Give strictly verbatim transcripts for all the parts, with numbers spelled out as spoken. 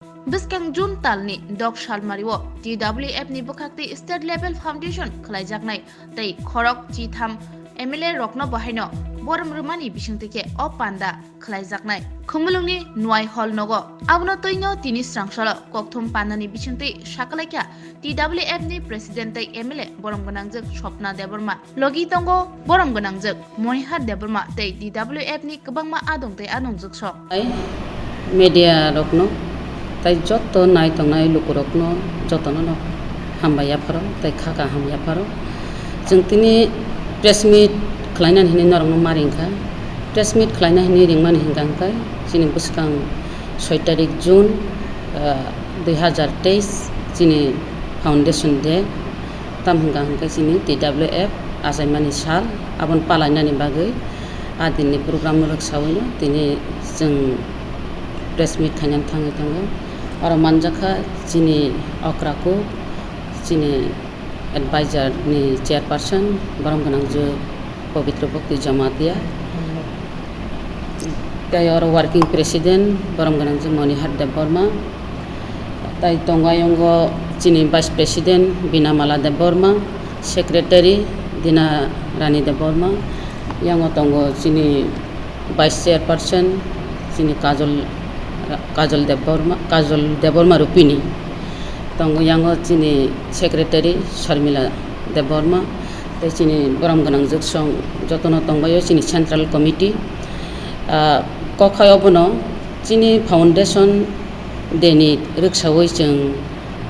Bwskang June talni dok salmario T W F ni bwkhaktwi state level foundation khwlaijaknai tei khorok chitham M L A rokno bahaino borom rwmani bisingtwi khe o panda khwlaijaknai Khumulwngni Nwai Hall nogo. Abono twino tini swrangsalo kokthum pandani bisingtwi sakalaikha T W F ni President tei M L A borom gwnangjwk Swapna Debbarma. Logi tongo borom gwnangjwk Monihar Debbarma tei T W F ni kwbangma adong tei adongjwk sok. Ai media rokno tai jotto nai tongnai lukurokno jotono no hambai yapharo tai kha kaham yapharo. Chwng tini press meet khlainani hinwi norokno ma ringkha. Press meet khlaina hinwi ringmani hinkha hinkhe chini bwskang soi tarik June, ah, dui hazar teis chini foundation day. Tam hinkha hinkhe chini T W F achaimani sal, aboni palainani bagwi a dinni program rwksaui no tini chwng press meet khainani thangwi tongo. Oro manjakha chini okra kuk, chini advisor ni chairperson, borom gwnangjwk Pabitra Bhakti Jamatia. Tei oro working president, borom gwnangjwk Monihar Debbarma. Tai tongo ayongo chini vice president Binamala Debbarma, secretary Dina Rani Debbarma. Yango tongo chini vice chairperson, chini Kajol, Kajol Debbarma, Kajol Debbarma Rupini. Tongo yango chini secretary Sharmila Debbarma. Tei chini borom gwnangjwk song jotono tongbaio chini central committee. Ah, kokthai obono chini foundation day ni rwksaui chwng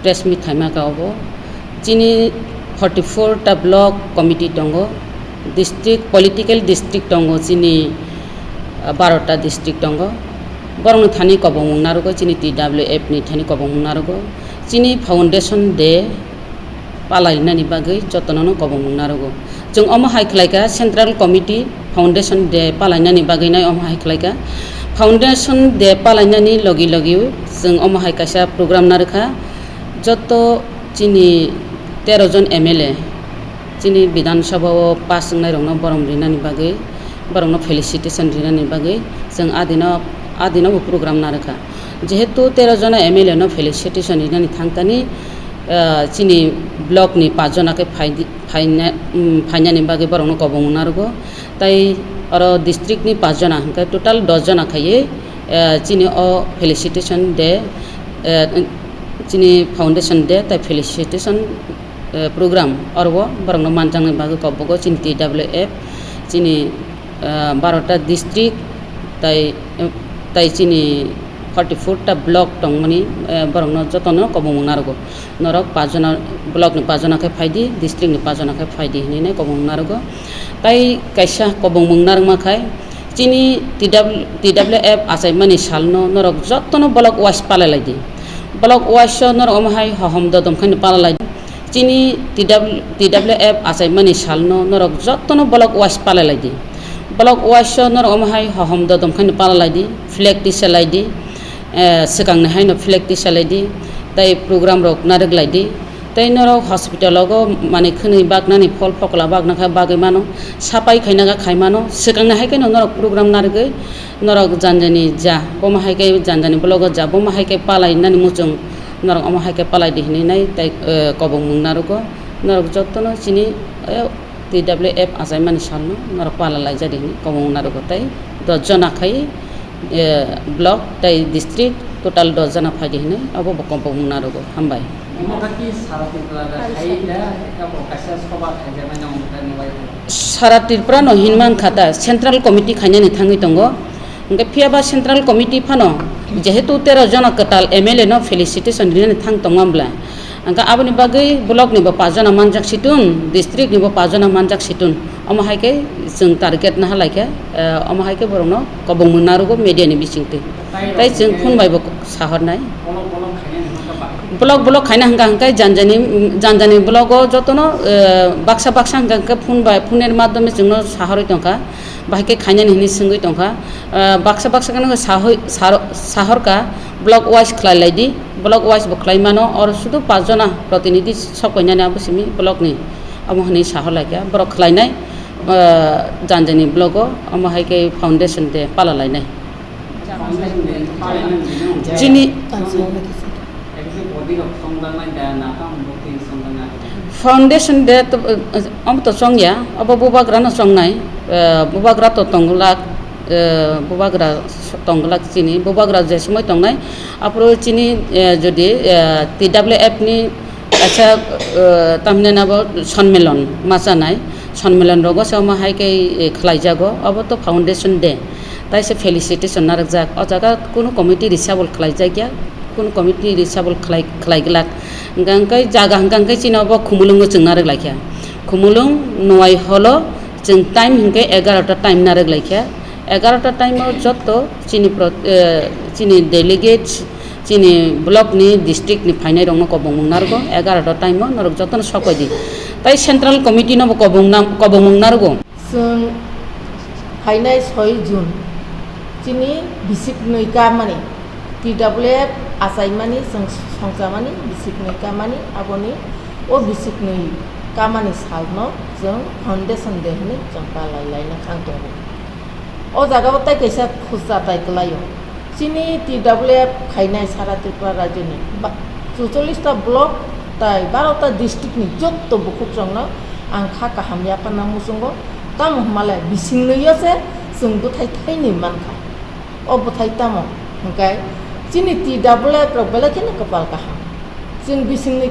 press meet khaima kha obo. Chini forty four ta block committee tongo, district, political district tongo chini, ah, baro ta district tongo. Borokni thani kobongmung narwgo chini T W F ni thani kobongmung narwgo. Chini foundation day palainani bagwi jotono no kobongmung narwgo. Chwng omo hai khlaikha, central committee foundation day palainani bagwi nai omo hai khlaikha. Foundation day palainani logi logi chwng omo hai kaisa program narwkha. Joto chini tero jon M L A chini Bidhan Sabha o pass wngnai rokno borom rinani bagwi, borokno felicitation rinani bagwi chwng adino, adino bo program narwkha. Jehetu tero jona M L A no felicitation rinani thangkani, ah, chini block ni pach jona khe phaidi-, phaina-, um, phainani bagwi borokno kobongmung narwgo. Tai oro district ni pach jona hwnkhe total dos jona khaiwi, ah, chini o felicitation day, ah, chini foundation day tai felicitation, ah, program oro o borokno manjaknai bagwi kobokgo chini T W F, chini ah, baro ta district tai, tai chini forty four ta block tongmani, eh, borokno jotono kobongmung narwgo. Norok pach jona, block ni pach jona khe phaidi, district ni pach jona khe phaidi hinwi nai kobongmung narwgo. Tai kaisa kobongmung narwkma khai chini T W, T W F achaimani salno norok jotono block wise palai laidi. Block wise o norok omo hai hohom dodom khaino palai laidi. Chini T W, T W F achaimani salno norok jotono block wise palai laidi. Block wise o norok omo hai hohom dodom khaino palai laidi, flag tisa laidi, eh, swkangni haino flag tisa laidi, tei program rok narwk laidi. Tei norok hospital ogo manwi khwnwi baknani phol phokla bakna kha bagwi mano, sapai khaina kha khai mano, swkangni hai kheno norok program narwgwi norok janjani ja, bomo hai khe janjani block o ja, bomo hai khe palai nani muchung. Norok omo hai khe palai di hinwi nai tai, eh, kobongmung narwgo. Norok jotono chini, eh, T W F achaimani salno norok pala laijak di hinwi kobongmung narwgo. Tai dos jona khai, eh, block tai district total dos jona phai di hinwi abo bo kobongmung narwgo. Hambai. Omo kha ki sara Tripura da khai da, abo kaisa soba khaijaknai nang da nubai. Sara Tripura no hinman kha ta central committee khainani thangwi tongo. Hwnkhe phiya ba central committee phano jehetu tero jona kwtal M L A no felicitation rinani thang tongma bwla, hwnkhe aboni bagwi block ni bo pach jona manjak situn, district ni bo pach jona manjak situn, omo hai khe chwng target naha lai khe, eh, omo hai khe borok no kobongmung narwgo media ni bisingtwi. Tai chwng phone bai bo sahornai. Block block khaina hwnkha hwnkhe janjani, janjani block o jotono, eh, baksa baksa hwnkha hwnkhe phone bai, phone ni madhyome chwngno sahorwi tongkha. Bahai khe khainani hinwi swngwi tongkha. Ah, baksa baksa kheno sahoi-, sar-, sahorkha, block wise khlai lai di, block wise bo khlai mano, oro sudu pach jona protinidhi sok painani abo simi block ni, amo hinwi sahor lai kha, borok khlai nai, ah, janjani block o, omo hai khe foundation day pala lai nai. Chini foundation day to, omo to chongya, obo bubagra no chongnai, eh, bubagra to tongglak, eh, bubagra tongglak chini, bubagra je somoi tongnai, aphuru chini, eh, jodi, eh, T W F ni kaisa, eh, tamni nabo sonmilon ma chanai, sonmilon rogo se omo hai khe, eh, khlaijago, obo to foundation day, tai se felicitation narwkjak, o jaga kunu committee reshuffle khlaijakya. Kunu committee reshuffle khlai, khlaiglak. Hwnkha hwnkhe jaga hwnkha hwnkhe chini obo Khumulwngo chwng narwk laikha. Khumulwng Nwai holo chwng time hwnkhe egarota time narwk laikha. Egarota time o jotto chini pro-, eh, chini delegates, chini block ni, district ni phainai rokno kobongmung narwgo. Egarota time o norok jotono sok bai di. Tai central committee no bo kobongna-, kobongmung narwgo. Chwng phainai soi June chini bisik nwi kamani, T W F achaimani chwng songchamani bisik nwi kamani, aboni o bisik nwi kamani salno chwng foundation day hwnwi chwng palai laina thang tongo. O jagao tai kaisa khursa tai kwlaio. Chini T W F khainai sara Tripura rajyoni ba-, chuchollish ta block tai baro ta district ni jotto bukhuk rokno ang kha kaham yapharna muchungo, tamo hwnmale bising nwi o se chwng bwthai thainwi mankha. O bwthai tamo hwnkhe chini T W F rok belai kheno kwpal kaham. Chwng bisingni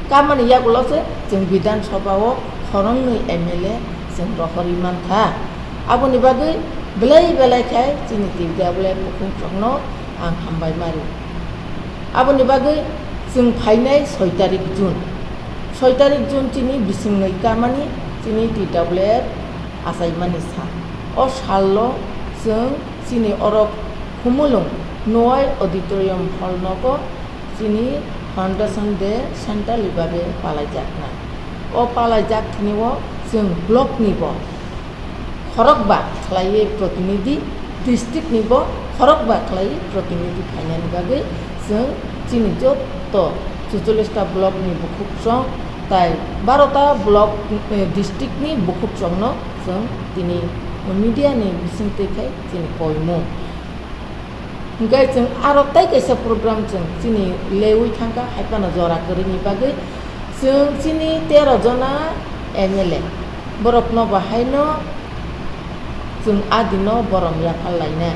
kamani yagulo se chwng Bidhan Sabha o khoroknwi M L A chwng rohorwi mankha. Aboni bagwi belai belai khe chini T W F bukhuk rokno ang hambai mari. Aboni bagwi chwng phainai soi tarik June. Soi tarik June chini bisingnwi kamani chini T W F achaimani sal. O salno chwng chini oro Khumulwng Nwai Auditorium Hall nogo chini Foundation Day centrally babe palaijaknai. O palaijak thani o chwng block ni bo khorokba khlaiwi protinidhi, district ni bo khorokba khlaiwi protinidhi phainani bagwi chwng chini jotto chuchollish ta block ni bukhuk chwng tai baro ta block, eh, district ni bukhuk chwngno chwng tini media ni bisingtwi khai chini koimung. Hwnkhe chwng aro tai kaisa program chwng chini leui thangkha, hai phano jora kwrwini bagwi chwng chini tero jona M L A borokno bo haino chwng a dino borom yaphar lainai.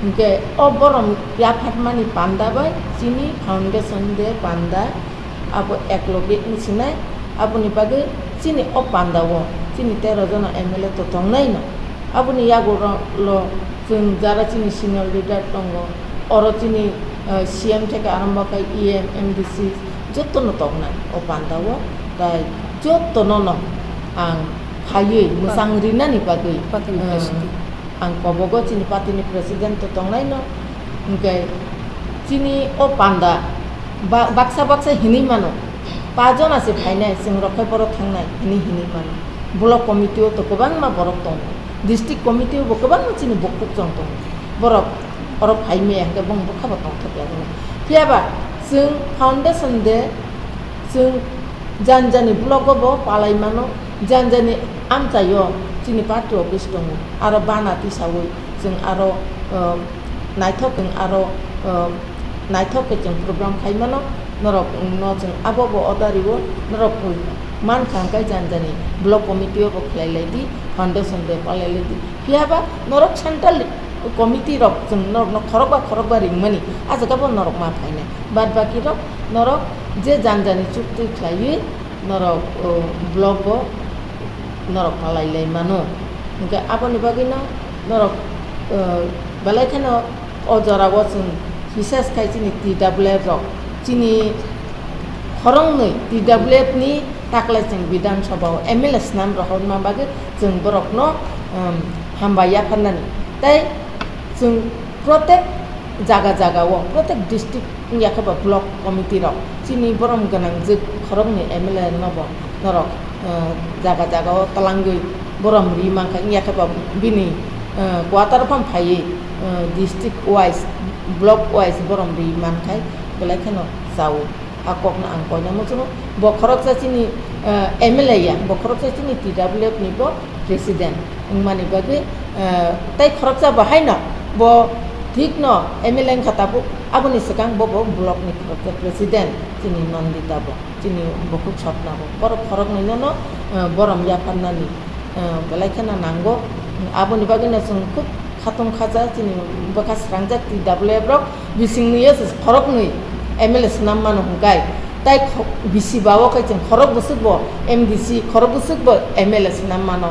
Hwnkhe o borom yapharmani panda bai chini foundation day panda abo ekloge wng sinai, aboni bagwi chini o panda o chini tero jona M L A to tongnaino. Aboni yagulo chwng jara chini senior leader tongo, oro chini, eh, C M theke arombo khe E M, M D C jotono tongnai o panda o, tai jotono no ang phaiwi mwchang rinani bagwi, Party ni eh, president. Ang kobogo chini party ni president to tongnaino, hwnkhe chini o panda ba-, baksa baksa hinwi mano, pa jona se phainai, chwng rok khe borok thangnai hinwi hinwi mano. Block committee o to kwbangma borok tongo, district committee o bo kwbangma chini bukhuk chwng tongo, borok oro phai maya hwnkhe bong bwkha bo tongthok ya bono. Phiya ba chwng foundation day chwng jani jani block o bo palai mano, jani jani amchai o chini party office tongo, aro bana tisaui chwng aro, uh, naithok chwng aro, uh, naithok khe chwng program khai mano, norok no chwng abo bo order rio, norok mankha hwnkhe jani jani block committee o bo khlai lai di, foundation day palai lai di. Phiya ba norok central committee rok chwng norokno khorokba khorokba ringmani, ah jaga bo norok ma phainai. Bad baki rok norok je jani jani chukti khlaiwi norok, o, block o norok palai lai mano. Hwnkhe aboni bagwino norok, o, belai kheno o jorao chwng bises khai chini T W F rok chini khoroknwi T W F ni taklai chwng Bidhan Sabha o M L A swnam rohorma bagwi chwng borokno, um, hambai yapharnani. Tei chwng protek jaga jaga o, protek district wngya khe ba block committee rok chini borom gwnang jwk khoroknwi M L A no bo norok, uh, jaga jaga o twlangwi borom ri mankha, wngya khe ba bini, uh, quarter phano phaiwi, uh, district wise, block wise borom ri mankhai belai kheno chao. A kokno ang koina muchungo. Bo khoroksa chini, eh, M L A ya, bo khoroksa chini T W F ni bo president wngmani bagwi, eh, tei khoroksa bo haino Bo thik no M L A wngkha tabuk, aboni swkang bo bo block ni khoroksa president, chini Nandita bo, chini bukhuk Swapna bo, borok khoroknwi no no, eh, borom yapharnani, eh, belai kheno nango. Aboni bagwi no chwng khub khatung khaja, chini bwkha srangjak T W F rok bising nwi khoroknwi M L A swnam mano hwnkhai, tai kho-, bisi ba o khai chwng khorok bwswk bo M D C, khorok bwswk bo M L A swnam mano.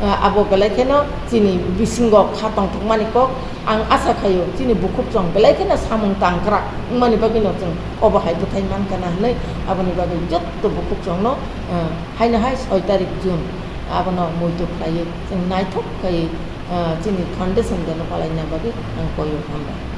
Ah, abo belai kheno chini bisingo kha tongthokmani kok. Ang asa khaio, chini bukhuk chwng belai kheno samung tangkrak wngmani bagwino chwng obo hai bwthai mankha na hwnwi, aboni bagwi jotto bukhuk chwngno, ah, haino hai soi tarik June abono muitu khlaiwi chwng naithok khai, ah, chini foundation day no palaina bagwi ang koio, hambai.